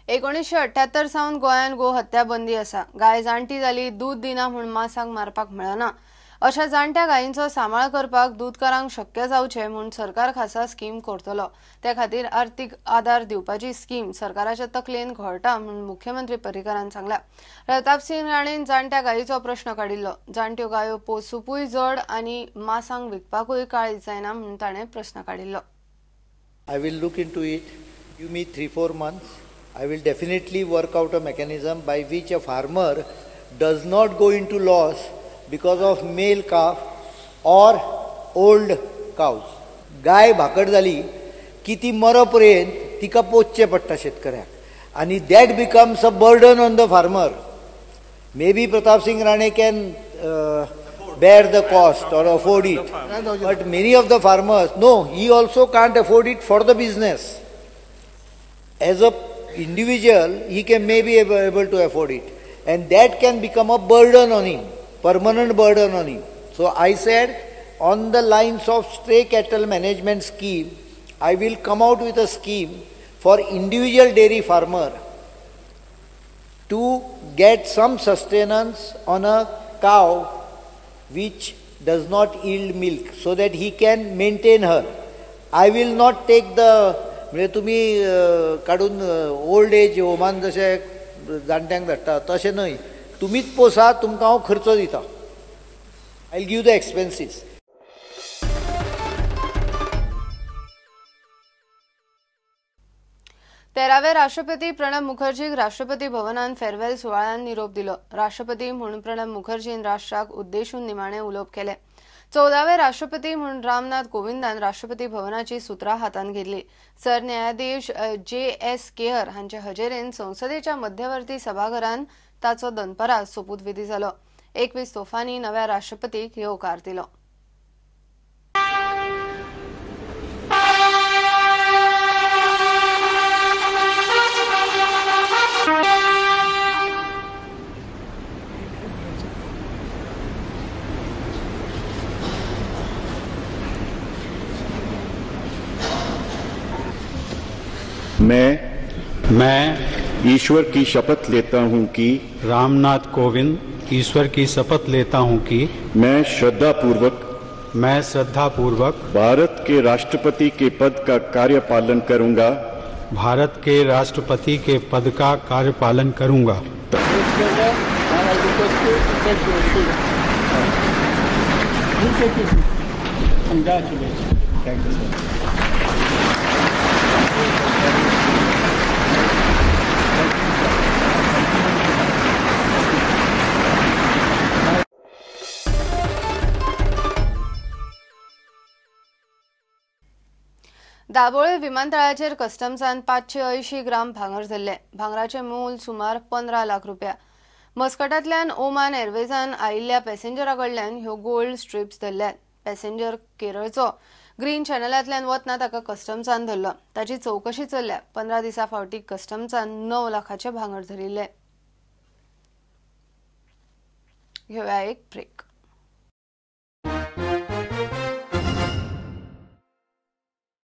1978 सावन गोंयांत गो हत्या बंदी आसा. गाय जाणटी जाली दूद दिना म्हूण मासाक मारपाक मेळना. अशा जाणट्या गायींचो सांबाळ करपाक दूदकारांक शक्य जावचें म्हूण सरकार खासा स्कीम करतलो. ते खातीर आर्थीक आदार दिवपाची स्कीम सरकाराच्या तकलेन घोळटा म्हूण मुख्यमंत्री पर्रीकारान सांगला. प्रतापसिंग राणेन जाणट्या गायीचो प्रश्न काडिल्लो. जाणट्यो गायो पोसुपूय जड आनी मासांक विकपाकूय काळीज जायना म्हूण ताणें प्रश्न काडिल्लो. I will look into it. Give me 3-4 months. I will definitely work out a mechanism by which a farmer does not go into loss because of male calf or old cows. गाय भाकड जाली की ती मरपर्यंत तिका पोसचें पडटा शेतकऱ्याक आनी that becomes a burden on the farmer. Maybe Pratap Singh Rane can bear the cost or afford it, but many of the farmers, no, he also can't afford it for the business. As a individual, he can maybe able to afford it, and that can become a burden on him, permanent burden on him. So I said, on the lines of stray cattle management scheme, I will come out with a scheme for individual dairy farmer to get some sustenance on a cow which does not yield milk, so that he can maintain her. I will not take the, म्हणजे तुमी काडून old age होमान जशें जाणट्यांक धाडटा तशें न्हय, तुमीच पोसा, तुमकां हांव खर्च दिता. I will give the expenses. तेरावे राष्ट्रपती प्रणब मुखर्जीक राष्ट्रपती भवनान फेरवेल सुवाळ्यान निरोप दिलो. राष्ट्रपती म्हूण प्रणब मुखर्जीन राष्ट्राक उद्देशून निमाणे उलोवप केलें. 14वे राष्ट्रपती म्हूण रामनाथ कोविंदान राष्ट्रपती भवनाची सुत्रां हातांत घेतली. सरन्यायाधीश जे एस केहर हांचे हजेरेन संसदेच्या मध्यवर्ती सभाघरान ताचो दनपरां सोपूतविधी जालो. 21 तोफांनी नव्या राष्ट्रपतीक येवकार दिलो. मैं ईश्वर की शपथ लेता हूं कि रामनाथ कोविंद ईश्वर की शपथ लेता हूं कि मैं श्रद्धापूर्वक भारत के राष्ट्रपति के पद का कार्यपालन करूंगा। भारत के राष्ट्रपति के पद का कार्यपालन करूंगा। Thank you sir. Dabolim विमानतळाचेर कस्टम्सान 580 ग्राम भांगर धरले. भांगराचें मोल सुमार 15 लाख रुपया. मस्कटांतल्यान ओमान एअरवेजान आयिल्ल्या पॅसेंजरा कडल्यान ह्यो गोल्ड स्ट्रिप्स धरल्यात. पॅसेंजर केरळचो ग्रीन चॅनलांतल्यान वतना ताका कस्टम्सान धरलो. ताची चवकशी चल्ल्या. 15 दिसां फावटी कस्टम्सान 9 लाखाचें भांगर धरिल्लें. घेवया एक ब्रेक.